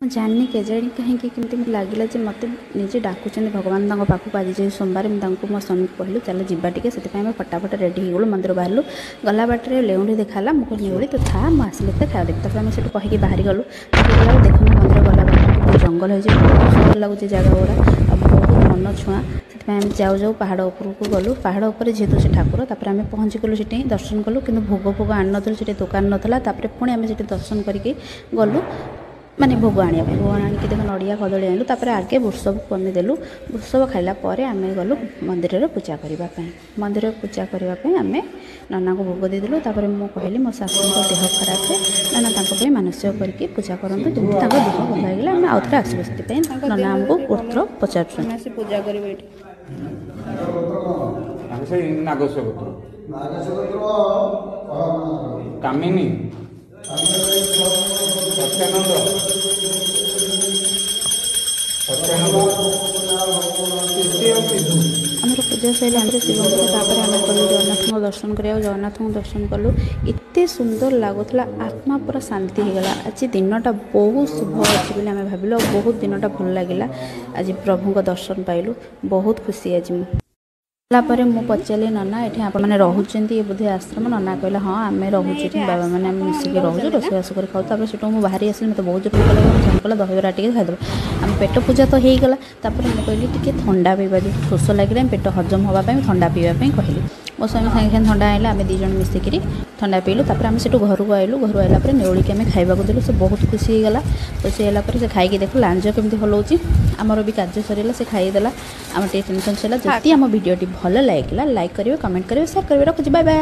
ମୁଁ ଜାଣିନି କେଜାଣି କାହିଁକି କେମିତି ମୋତେ ଲାଗିଲା ଯେ ମୋତେ ନିଜେ ଡାକୁଛନ୍ତି ଭଗବାନ ତାଙ୍କ ପାଖକୁ। ଆଜି ଯେହେତୁ ସୋମବାର, ମୁଁ ତାଙ୍କୁ ମୋ ସ୍ୱାମୀକୁ କହିଲି, ଚାଲ ଯିବା ଟିକେ। ସେଥିପାଇଁ ଆମେ ଫଟାଫଟ ରେଡ଼ି ହେଇଗଲୁ, ମନ୍ଦିର ବାହାରିଲୁ। ଗଲା ବାଟରେ ଲେଉଁଳି ଦେଖାହେଲା। ମୁଁ କହିଲି, ନେଉଳି ତୁ ଥା, ମୁଁ ଆସିଲେ ତତେ ଖାଇବା ଦେବି। ତାପରେ ଆମେ ସେଠୁ କହିକି ବାହାରି ଗଲୁ। ଗଲାବେଳକୁ ଦେଖନ୍ତୁ, ମନ୍ଦିର ଗଲା ବାଟରେ କେତେ ଜଙ୍ଗଲ ହେଇଛି। ବହୁତ ସୁନ୍ଦର ଲାଗୁଛି ଜାଗା ଗୁଡ଼ା ଆଉ ବହୁତ ମନ ଛୁଆଁ। ସେଥିପାଇଁ ଆମେ ଯାଉ ଯାଉ ପାହାଡ଼ ଉପରକୁ ଗଲୁ। ପାହାଡ଼ ଉପରେ ଯେହେତୁ ସେ ଠାକୁର। ତାପରେ ଆମେ ପହଞ୍ଚିଗଲୁ, ସେଠି ଦର୍ଶନ କଲୁ, କିନ୍ତୁ ଭୋଗ ଫୋଗ ଆଣିନଥିଲୁ, ସେଠି ଦୋକାନ ନଥିଲା। ତାପରେ ପୁଣି ଆମେ ସେଠି ଦର୍ଶନ କରିକି ଗଲୁ ମାନେ ଭୋଗ ଆଣିବା ପାଇଁ। ଭୋଗ ଆଣିକି ଦେଖ, ନଡ଼ିଆ କଦଳୀ ଆଣିଲୁ। ତାପରେ ଆଗେ ବୃଷଭକୁ ଆମେ ଦେଲୁ। ବୃଷଭ ଖାଇଲା ପରେ ଆମେ ଗଲୁ ମନ୍ଦିରରେ ପୂଜା କରିବା ପାଇଁ। ମନ୍ଦିରରେ ପୂଜା କରିବା ପାଇଁ ଆମେ ନନାଙ୍କୁ ଭୋଗ ଦେଇଦେଲୁ। ତାପରେ ମୁଁ କହିଲି, ମୋ ଶାଶୁଙ୍କ ଦେହ ଖରାପ, ନନା ତାଙ୍କ ପାଇଁ ମାନସିକ କରିକି ପୂଜା କରନ୍ତୁ, ଯେମିତି ତାଙ୍କ ଦେହ ଭଲ ହେଇଗଲେ ଆମେ ଆଉଥରେ ଆସିବୁ। ସେଥିପାଇଁ ନନା ଆମକୁ ଗୋତ୍ର ପଚାରୁଛନ୍ତି। ଆମେ ଆସି ପୂଜା କରିବୁ ଏଇଠି। ତାଙ୍କ ସେଇ ନାଗସ୍ୟ ଗୋତ୍ର, କାମିନୀ, ସତ୍ୟାନନ୍ଦ, ସତ୍ୟାନନ୍ଦ, ତୃତୀୟ ସିଧୁ। ଆମର ପୂଜା ସରିଲା ଆମର ଶିବଙ୍କର। ତାପରେ ଆମେ ଗଲୁ ଜଗନ୍ନାଥଙ୍କ ଦର୍ଶନ କରିବାକୁ। ଜଗନ୍ନାଥଙ୍କୁ ଦର୍ଶନ କଲୁ, ଏତେ ସୁନ୍ଦର ଲାଗୁଥିଲା, ଆତ୍ମା ପୁରା ଶାନ୍ତି ହେଇଗଲା। ଆଜି ଦିନଟା ବହୁତ ଶୁଭ ଅଛି ବୋଲି ଆମେ ଭାବିଲୁ ଆଉ ବହୁତ ଦିନଟା ଭଲ ଲାଗିଲା। ଆଜି ପ୍ରଭୁଙ୍କ ଦର୍ଶନ ପାଇଲୁ, ବହୁତ ଖୁସି ଆଜି ମୁଁ। ଗଲା ପରେ ମୁଁ ପଚାରିଲି, ନନା, ଏଠି ଆପଣମାନେ ରହୁଛନ୍ତି, ଏ ବୋଧେ ଆଶ୍ରମ? ନନା କହିଲେ, ହଁ, ଆମେ ରହୁଛୁ ଏଠି, ବାବାମାନେ ଆମେ ମିଶିକି ରହୁଛୁ, ରୋଷେଇବାସ କରି ଖାଉ। ତାପରେ ସେଠୁ ମୁଁ ବାହାରି ଆସିଲି। ମୋତେ ବହୁତ ଜୋର ଭୋକ ଲାଗିଲା। ମୋ ସ୍ୱାମୀ କହିଲା, ଦହିବରା ଟିକେ ଖାଇଦେବା। ଆମ ପେଟ ପୂଜା ତ ହେଇଗଲା। ତାପରେ ମୁଁ କହିଲି, ଟିକେ ଥଣ୍ଡା ପିଇବା। ଯେହେତୁ ଶୋଷ ଲାଗିଲା, ପେଟ ହଜମ ହେବା ପାଇଁ ଥଣ୍ଡା ପିଇବା ପାଇଁ କହିଲି। ମୋ ସ୍ୱାମୀ ସାଙ୍ଗେ ସାଙ୍ଗେ ଥଣ୍ଡା ଆଣିଲା। ଆମେ 2 ଜଣ ମିଶିକିରି ଥଣ୍ଡା ପିଇଲୁ। ତାପରେ ଆମେ ସେଠୁ ଘରକୁ ଆଇଲୁ। ଘରୁ ଆଇଲା ପରେ ନେଉଳିକି ଆମେ ଖାଇବାକୁ ଦେଲୁ। ସେ ବହୁତ ଖୁସି ହେଇଗଲା। ଖୁସି ହେଲା ପରେ ସେ ଖାଇକି ଦେଖ, ଲାଞ୍ଜ କେମିତି ହଲଉଛି। ଆମର ବି କାର୍ଯ୍ୟ ସରିଲା, ସେ ଖାଇଦେଲା, ଆମର ଟିକେ ଟେନସନ୍ ସରିଲା। ଯଦି ଆମ ଭିଡ଼ିଓଟି ଭଲ ଲାଗିଲା, ଲାଇକ୍ କରିବେ, କମେଣ୍ଟ କରିବେ, ସେୟାର କରିବେ। ରଖୁଛି, ବାଏ ବାଏ।